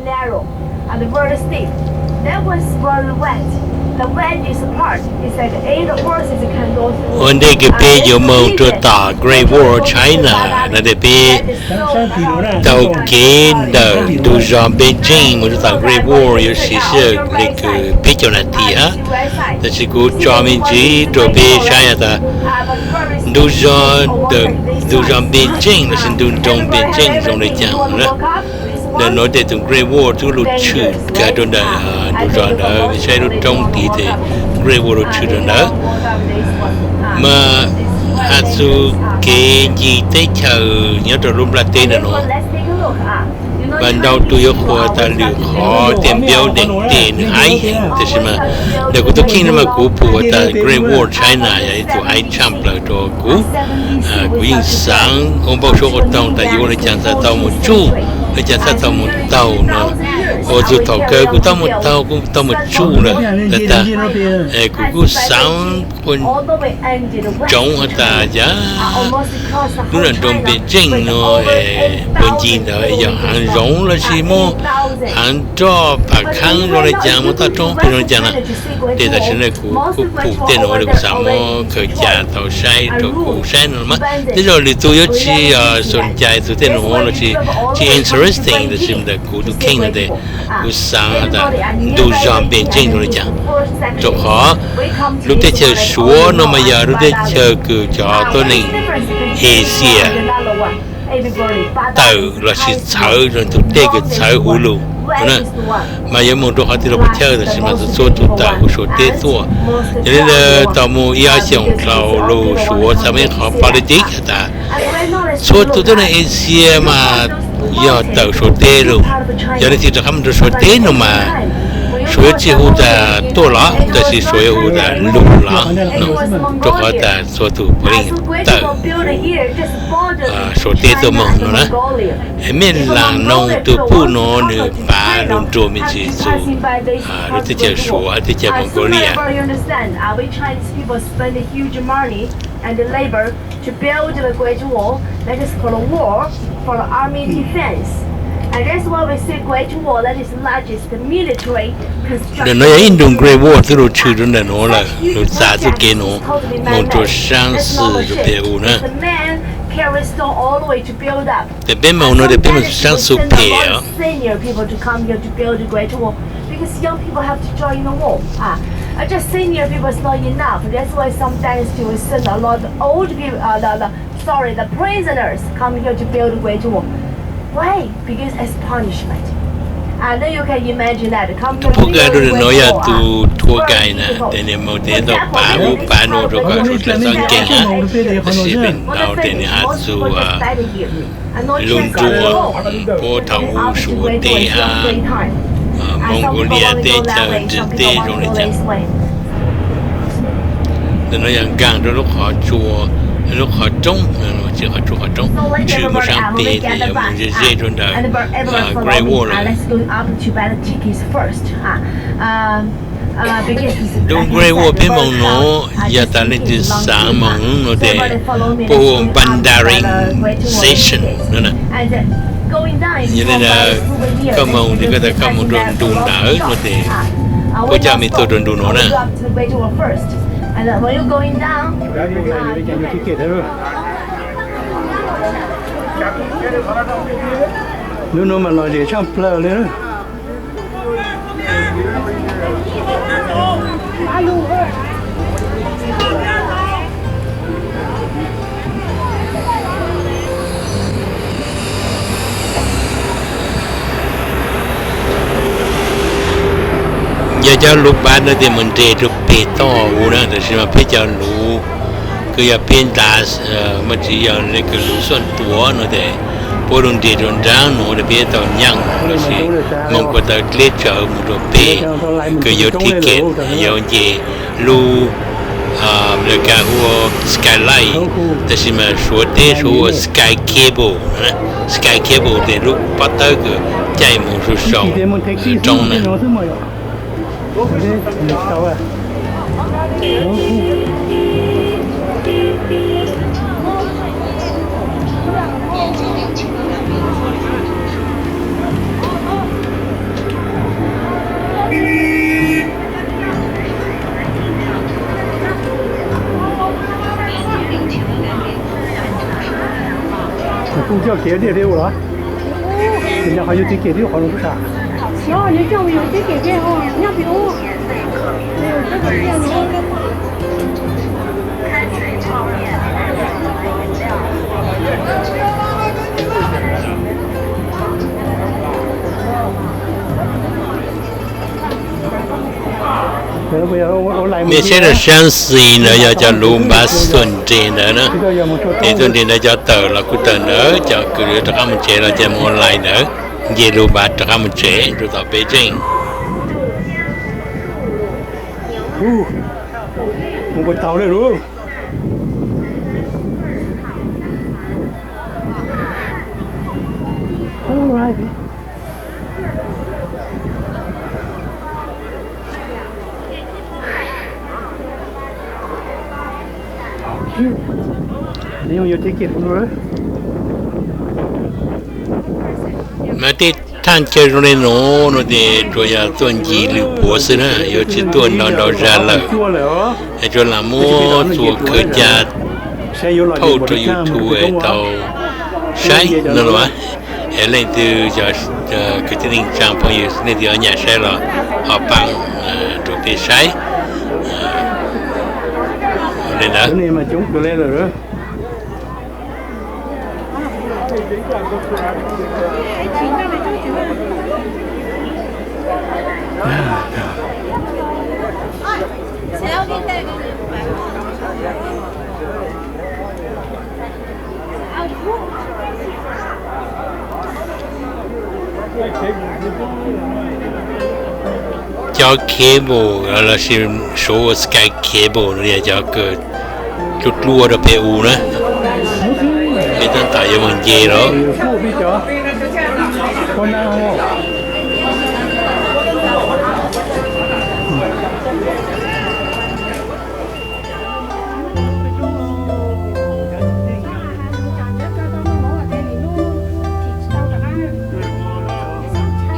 narrow and very steep. That was very wet. The wet is part. It's like eight horses can go through. Ua ntej kws peb yuav moog rua tom Great Wall China no tes peb taug kev ntawm ntug zog Beijing moog rua tom Great Wall yuav siv sij hawm le kws peb caug nas this hab. Tab sis kuv tso me ntsis rua peb saib has tas ntug zog, ntug zog Beijing lossis ntug nroog Beijing zoo le caag na. Ntawm nuav tes tus Great Wall tub lug tshwm kag rua ntawm ntug zog ntawd, saib lub roob tid tes Great Wall lug tshwm rua ntawd. Mas has txug kev ncig teb chaws nyob rua lub nplaj teb ntawm nuav, mas ntau tug yuav qhuas tas lwm qhov tej building tes nwg haib heev, tab sis mas ntawm kuv tug kheej no mas kuv pum tas Great Wall China yog ib tug haib tshaj plawg rua kuv. Kuv yeej xaav ua npau suav qhuav toog tas yuav ua le caag txhaj tau moog tsuj, le caag txhaj tau moog taug no. Ua txug thaum kawg kuv tau moog taug, kuv tau moog tsuj lawm tag tag. Kuv kuj xaav ua ntsoov has tas yog lub nram nroog Beijing no puas ncig ntawd yog haav zoov lossis muaj haav roj pham khaab zoo le caag, muaj toj roob pem zoo le caag na. Tes tam sim no kuv kuj pum tej nuav le kuv xaav muab khaws ca tau saib rua kuv saib no mas tej zaum lwm tug yuav tsi xoo cai txug tej nuav lossis tsi interesting, tab sis ntawm kuv tug kheej no tes kuv xaav tas ntug zog Beijing zoo le caag, rua qhov lub teb chaws Suav no mas yog lub teb chaws kws cov tuab neeg Asia tawm lossis txhawv zoo tug dej kws txhawv huv lug na. Mas yuav moog rua qhov twg los puas chawj, tab sis mas txhua tug tawm huv Suav teb tuaj. Yog li ntawd tau moog ib ob xyoos dlhau lug Suav txhaj muaj ib qhov politics has tas txhua tug tuab neeg Asia mas yog tawm Suav teb lug. Yog leej twg rov qab moog rua Suav teb no mas Suav yuav tsi hu tas tuaj los, tab sis Suav yuav hu tas lug los no, rua qhov tas txhua tug puav leej tawm Suav teb tuaj moog no na. Mej laam noog tug puj nuav nwg pav lug nruag me ntsis txug lub teb chaws Suav hab teb chaws Mongolia. Ntawm nuav yog ib ntu Great Wall twb lug tshwm rua ntawm nuav lawm, lug txav txuj kev nuav moog rua saab xwm rua peb u na. Tes peb moog no tes peb moog saab xwm phem os. Tus puab kag rua ntawm nuav yog tus tour guide na, tes nwg moog tes tau pav ub pav nuav rua kom suav dlawg txhob nkeeg na. Tab sis peb nau tes nwg has txug lug nruag puab thaum u Suav teb hab Mongolia teb chaws ntsis teb zoo le caag. Ntawm nuav yog nkaag rua lub qhov tsua, lub qhov roob, tsi qhov tsua qhov roob, tshwm moog saab peg tes yog moog ze ze rua ntawm Great Wall lawm. Lub Great Wall peb moog nuav yog tas leej twg xaav moog nuav tes puab hu Pandering Station no na. Yog le ntawd koj moog tes koj tas koj moog rua ntu ntawd nuav tes puab coj mej tuaj rua ntu nuav na. Lub nuav mas lom zem tshaj plawg li. Yog cov luv pav no tes moog nres rua peg toj u na, tab sis mas peb cov luv kws yog peb ntav, mas tsi yog le kws luv xuam tuav no tes puab lug nres rua nraag nuav tes peb tau nyaaj lossis moog puag taw dleb tsawv moog rua peg kws yuav ticket yuav nce lub Amelikas hu ua Skyline, tab sis mas Suav teb Suav hu ua Sky Cable. Sky Cable tes lub pob tawb kws caij moog sau sau roob na. Coj kev diaj li ua los? Ces nyob qhov yus tib kev twb qhov no kuj sam. Nyob coj yus tib kev nyob pem ub. Mej saib rau sab xis ntawd yog cov lus npav xuam nres ntawd na. Ces xuam nres ntawd cov tawm los kuj tawm ntawd, cov kws yuav rov qab mus tsev los ces mus online ntawd, nce lus npav rov qab mus tsev rau tom Beijing. Mus puas tau li lus? Mas tej thaj chaw zoo li no no ces tsuas yog tuaj ncig lwm puav xwb na, yuav tsis tuaj nrau nrau zag lawm. Es tsuas lam muab txuas khaws ca phauj rau YouTube es tau saib no los. Es leej twg, kwv tij neej tsaa phooj ywg leej twg yuav nyam saib los ho paab rau peb saib li ntawd. Cov cable lossis suav ua Sky Cable no yog cov kws dlua dlua rau peb ua na. Peb tab tom yuav mus nce lawm.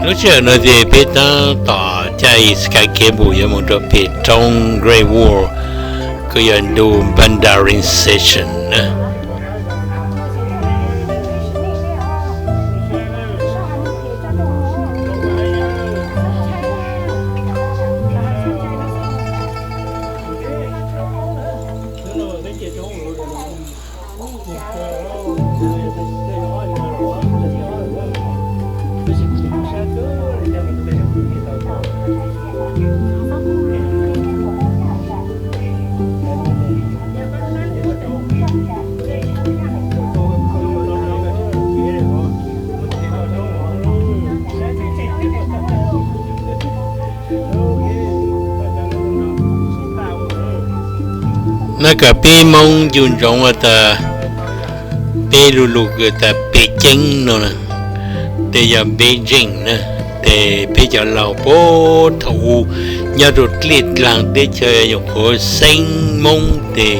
Lub sij hawm no ces peb tab tom caij Sky Cable yuav mus rau pem roob Great Wall, kws yog ntu Mandarin Session na. No kom peb Moob ncu ntsoov tas peb lu lug kws tas Pekeng no na, tes yog Beijing na, tes peb cov laug puag thaum u nyob rau dlej dlaag teb chaws nyuam qhuav xeeb Moob tes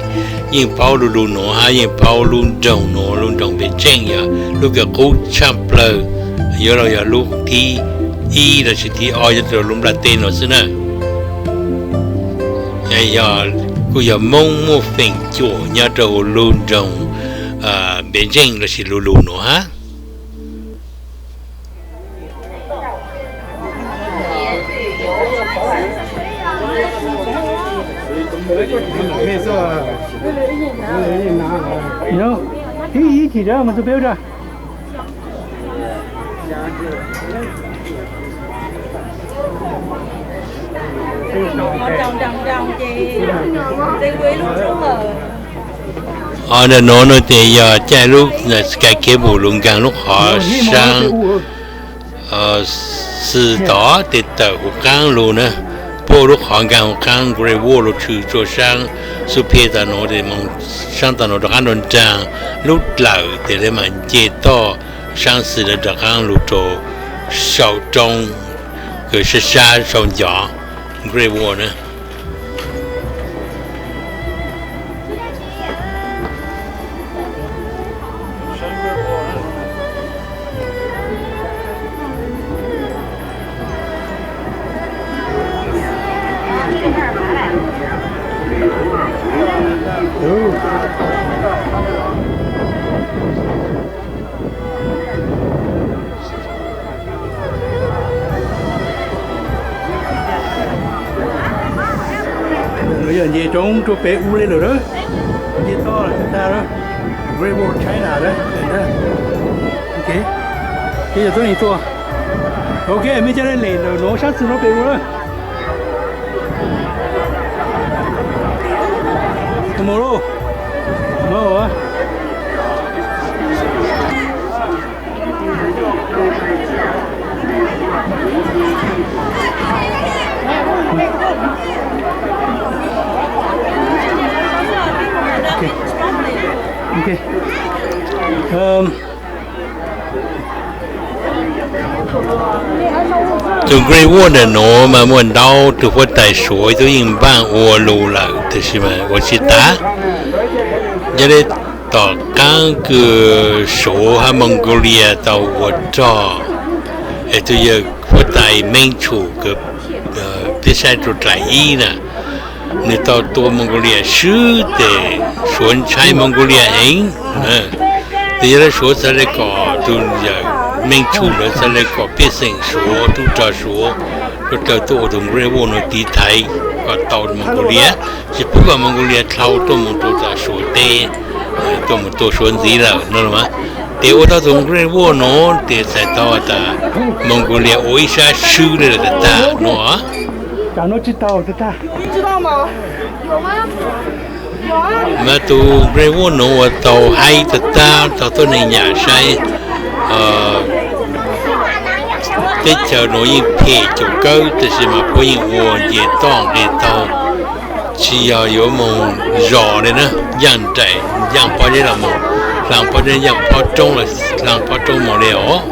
yeej paub lu lug nuav hab yeej paub lub nroog nuav, lub nroog Beijing yog lub kws qub tshaj plawg, yuav los yog lub thib ib lossis thib ob nyob rau lub nplaj teb no xwb na. Yog, kuj yog Moob muaj feem cuam nyob rau huv lub nroog Beijing lossis lu lug nuav hab. Ib chim rau mus tus peb ua rau. Ntawm nuav no tes yog caij lub Sky Cable lug nkaag lub qhov saab xwb tod tes tawm huv qaab lug na, puag lub qhov nkaag huv qaab Great Wall lug tshwm rua saab xub peg tas nuav tes moog saab tas nuav rov qaab nrug nraag lub dlawm tes le maam nce toj saab xwb le rov qaab lug rua saum roob kws sab sab sau ncov Great Wall na. Nce roob rau pem ub li lawm na. Nce toj tag na. Great Wall China na. Ces yog tuab neeg tuaj. Ok, mej coj nej lem ntawm nuav sab txug nuav pem ub na. Mus lauj. Tus Great Wall ntawm nuav mas muaj ntau tug huab tais Suav tub yeej npaaj ua lug lawm, tab sis mas ua tsi taag. Yog le tom qaab kws Suav hab Mongolia tau ua rog, es tus yawg huab tais Meng Chu kws peb saib rua dlaim ib na, nwg tau tua Mongolia swb tes Suav ntshai Mongolia heev. Tes yog le Suav txhad le kom tus yawg Meng Chu lawv txhad le kom pej xeem Suav, tub rog Suav, rua dlaws tuaj ua tus Great Wall nuav tiv thaiv kom tau Mongolia, tsi pub kom Mongolia dlhau tuaj moog rua tom Suav teb, tuaj moog tua Suav ntxiv lawm no. Tes ua tau tus Great Wall nuav tes txhais tau tas Mongolia ua ib sab swb le lawm tag tag nuav. Mas tus Great Wall nuav ua tau haib tag tag, tau tuab neeg nyam saib, teb chaws nuav yeej phem cuam kawg, tab sis mas puab yeej ua nce toj nqis taug, tsi yog yuav moog zos le na, yaaj nraim yaaj pob zeb los moog, hlaa pob zeb yaaj pob roob los hlaa pob roob moog le os.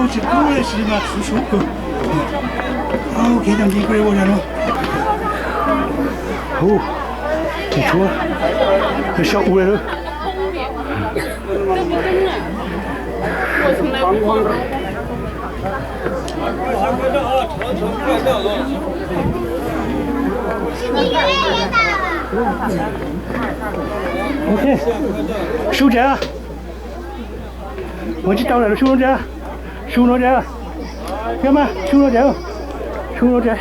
Tsis pub le siv mas txwv suav kawg. Ok, tag nki kuj ua no. Hu, tshuav, sau ua lawm. Ok, su tsev. Mus tsis tau lawm, su no tsev. Su no tsev. Thiab mas su no tsev. Su no tsev.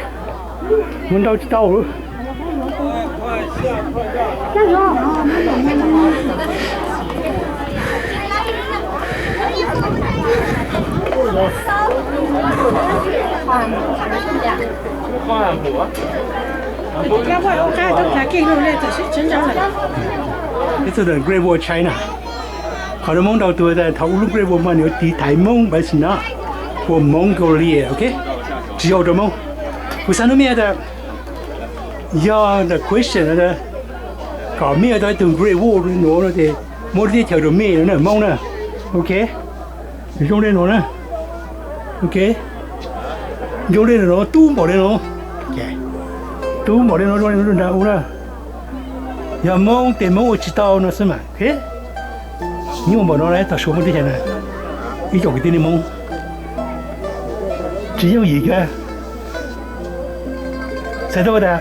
Mus ntaus tsis tau. Ib txog ntawm Great Wall China, qhov no Hmoob nrau tus tas thaum ub lub Great Wall mas nws yuav tiv thaiv Hmoob, but it's not, for Mongolia, ok, tsis yog ua rau Hmoob. Kuv xav nug mej tas yog the question, kom mej ua tau ib tug Great Wall nuav no ces muab teb chaws rau mej no na, Hmoob na, ok. Zoo li no na, ok, zoo li no, tub npaum li no, tub npaum li no zoo li no rau nrad ub na. Yog Hmoob tes Hmoob ua tsis tau no xwb mas, ok. Nyuaj npaum no lawm, tau Suav muaj teb chaws na, ib co kwv tij neej Hmoob tsis yooj yim kiag. Txhais tau tas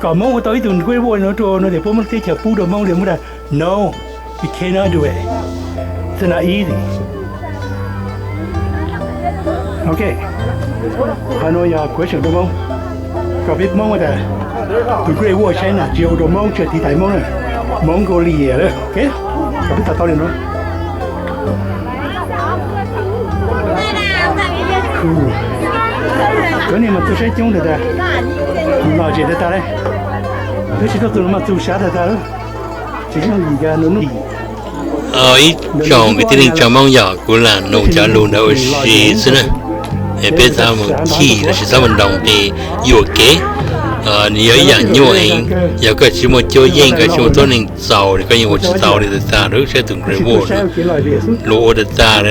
kom Hmoob ua tau ib tug Great Wall no rau no ces puab muab teb chaws pub rau Hmoob li, muab tas no, you cannot do it, it's not easy. Ok, qhov no yog question rau Hmoob, kom peb Hmoob tas tus Great Wall China tsis yog ua rau Hmoob, tsis yog tiv thaiv Hmoob na, Mongolia lawm, ok. Kom peb to taub li no. Cov neeg mas txaus sab coob tag tag, lom zem tag tag li. Peb tsis tuaj txug no mas txaus sab tag tag, tsis yooj yim kiag no. Ib tsoom kwv tij neej tsa Hmoob, yog kuv lam nug cov lug ntawd ua si xwb na, es peb txhob mus chim los sis txhob mus nroo qe yuam kev. Nws yog ib yam nyuaj heev, yog koj tsis muaj cuab yeej, koj tsis muaj tuab neeg txaus, koj yeej ua tsis tau li tag tag, saib tus Great Wall luag ua tag tag li.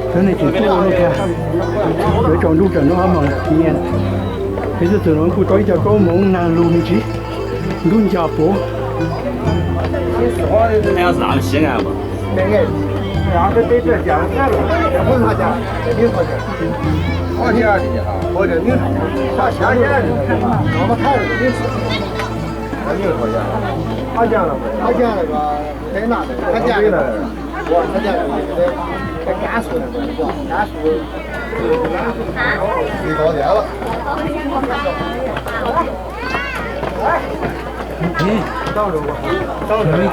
Cov neeg tseem tuaj ua no kiag, yuav tsaus ntuj tsam no ho mam nyias. Peb tuaj txog no kuj tau ib co kaub moov nag lug me ntsis, ntub nco puv. Ib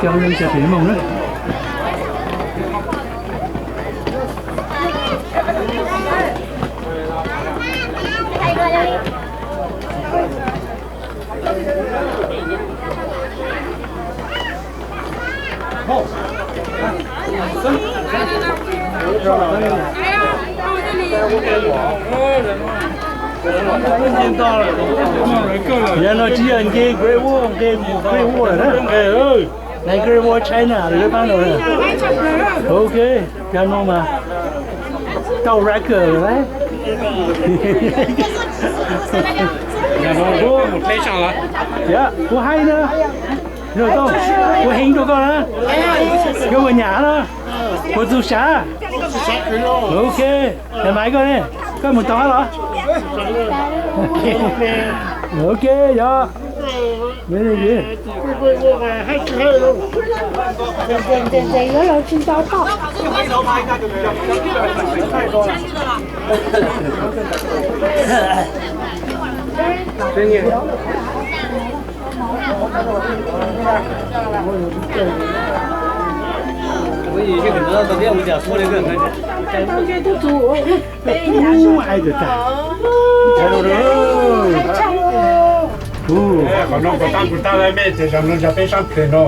co neeg tseem moog na. Yog no tsis yog nce Great Wall, nce mus Great Wall lawm na. Nqe Great Wall China lawm pab no. Ok, yog no mas tau record lawm. Yog, kuv hais na, kuv heev rau koj na, koj ua nyam na, kuv txaus sab. Ok, yog mas koj ne, koj mus tau los? Ok, yog. Qhov no kuv tab kuv tab mej ces zoo no cov peb sab phem no.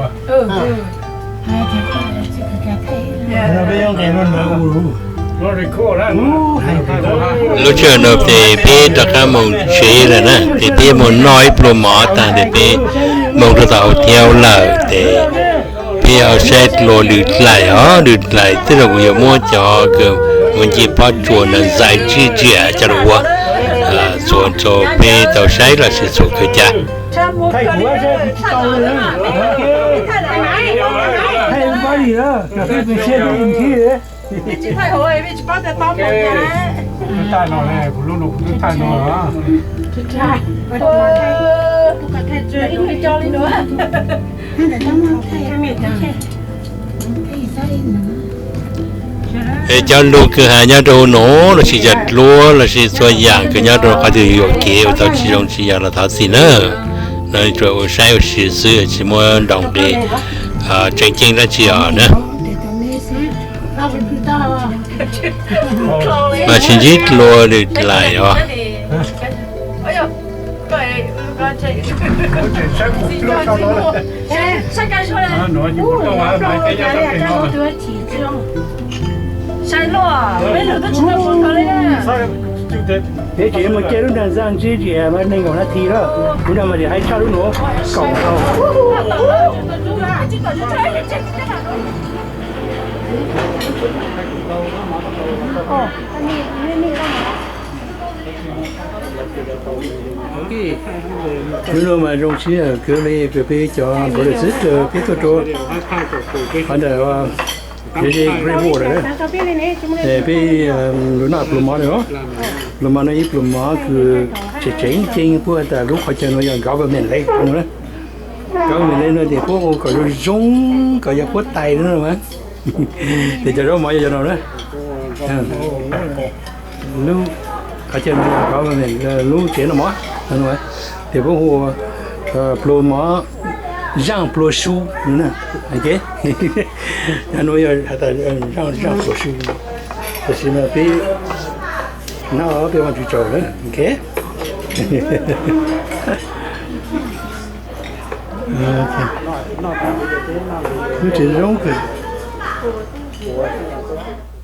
Lub sij hawm no ces peb rov qab moog tsev lawm na, ces peb moog noj ib pluag mov tag ces peb moog rau tom hauv thiab lawm ces peb yuav saib dlua lwm dlaim os, lwm dlaim tej zaum kuv yuav muab cov kws mus nce pob tsuas ntawd zais ntsij ntsiam coj los ua txuas rau peb tau saib los sis txuas khaws ca. Es cov lus kws has nyob rau huv nuav lossis cov duab lossis txhua yaam kws nyob rau qhov twg yuam kev ua tau tsi zoo tsi yog los thov txim na. No tsuas ua saib ua si xwb tsi muaj nroo nqi tseem ceeb dlaab tsi os na. Mas tsis ntsib dlua lwm lais os. Peb tseem muaj caij lub nraag zaaj ntsib tsis mas neeg nkaum na thi lawm, kuv nrog mas tseem haib tshaj lub nuav kaum tau. Hnub no mas zoo siab kawg li, peb cov npawg lwm xwb peb tuaj rau qhov ntawm Great Wall lawm. Peb lug noj pluas mov no, pluas mov no ib pluas mov kws tseem tseem ceeb puab has tas lub qhov chaw no yog government lake no. Government lake no ces puab ua kom zoo zoo kom yog puab tais no. Ces cov zaub mov yog cov no na. Lub qhov chaw no yog government lub tsev noj mov, ces puab hu pluas mov zaaj pluas su no. Nuav yog has tas zaaj pluas su, tab sis mas peb noj peb vaaj tsum tsaug na. Lub tsev zoo kawg.